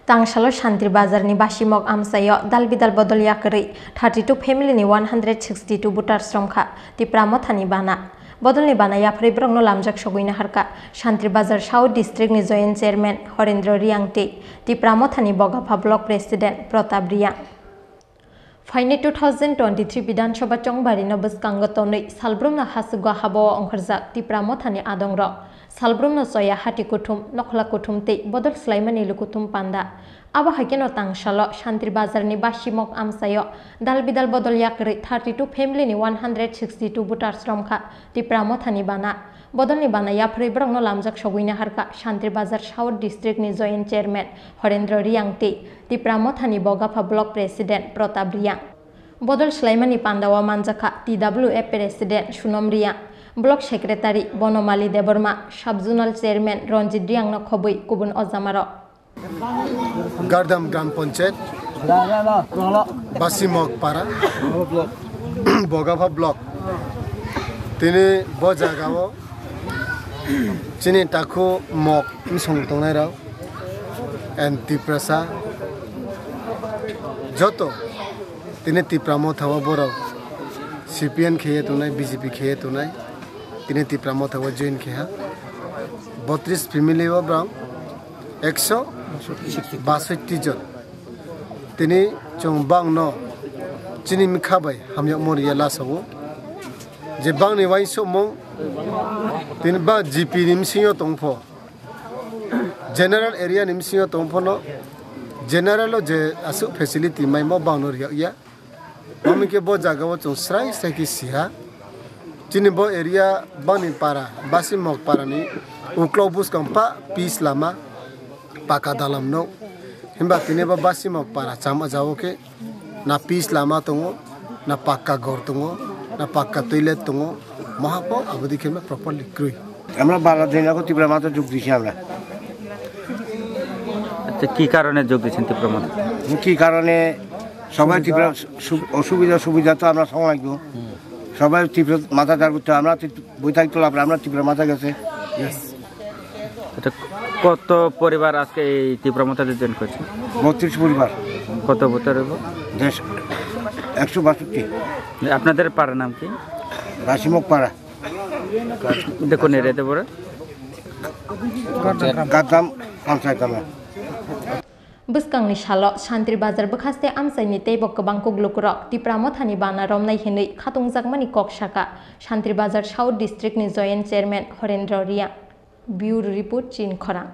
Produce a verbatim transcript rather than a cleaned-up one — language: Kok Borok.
Tangsalo Shantir Bazar ni Basimok amchaio dal bidal bodol yakarwi thirty two family ni one hundred sixty two voters romkha Tipra Motha ni bana. Bodol ni bana yapharwi borokno lamjak sogwi naharkha Shantir Bazar South District ni Joint Chairman Horendra Riang tei Tipra Motha ni Bogapha Block President Pratap Riang. Phaini two thousand twenty three Bidhan Sabha chongbari no bwskango tonwi salbrumno hasugo habo ongkharjak Tipra Motha ni adongrok. Salbrumno choya hati kuthum, nokhla kuthum tei bodol swlaimani lukuthum panda. Abo hai kheno tangsalo Shantir Bazar ni Basimok amchaio dal bidal bodol yakarwi thirty two family ni one hundred sixty two voters romkha Tipra Motha ni bana. Bodol ni bana yapharwi borokno lamjak sogwi naharkha Shantir Bazar South District ni Joint Chairman Horendra Riang tei Tipra Motha ni Bogapha Block President Pratap Riang. Bodol swlaimani pandao manjakha T W F President Sunom Riang, Block Secretary Bonomali Debbarma, Sub Zonal Chairman Ranjit Riang no khobwi kubun ojamarok. Gardam Gram Panchayat, Basimok Para, Bogapha Block. Tini bo jagao chini takhu mok bwsong tongnai rok and Tiprasa joto tini Tipra Motha o borok C P M kheye tongnai, B J P kheye tongnai, tini Tipra Motha o join kheha. Botris family o borok ekso basotti jon. Tini chwng bangno chini mikha bai hamyakmo riya lasago. Je bangni uansukmung tini ba G P ni bisingo tongpho, general area ni bisingo tongphono, general o je aswk facility maimo bangno riyakya. Omo hinkhe bo jagao chwng srai srai khe siha. Chini bo area bangni para, Basimok para ni uklok bwskang pa pitch lama, paka dalam no. Himba tini bo Basimok para chama jao khe na pitch lama tongo, na pakka ghor tongo, na pakka toilet tongo, mohapok aboni khe ma properly kwrwi. আমরা বারো দিন আগে ত্রিপুরা মথা যোগ দিছি আমরা। আচ্ছা, কি কারণে যোগ দিচ্ছেন ত্রিপুরা মথা? কি কারণে? সবাই ত্রিপুরা সু-, অসুবিধা সুবিধা তো আমরা সব লাগবো। সবাই ত্রিপুরা মথা দাঁড় করতে আমরা তো বই থাকতে লাভ, আমরা ত্রিপুরা মথা গেছে। এটা কত পরিবার আজকে এই ত্রিপুরা মথাতে জয়েন করছে? বত্রিশ পরিবার। কত ভোটার হইব? দেশ একশো বাষট্টি। আপনাদের পাড়ার নাম কি? বাসিমক পাড়া। এটা কোন এরিয়াতে পড়ে? গাদ্দাম পঞ্চায়েত আমার। Bwskangni salo Shantir Bazar bwkhaste amchaini teibo kwbang kuklukrok Tipra Mothani bana romnai hinwi khatungjakmani kok saka Shantir Bazar South District ni Joint Chairman Horendra Riya. Bureau Report, Chin Khorang.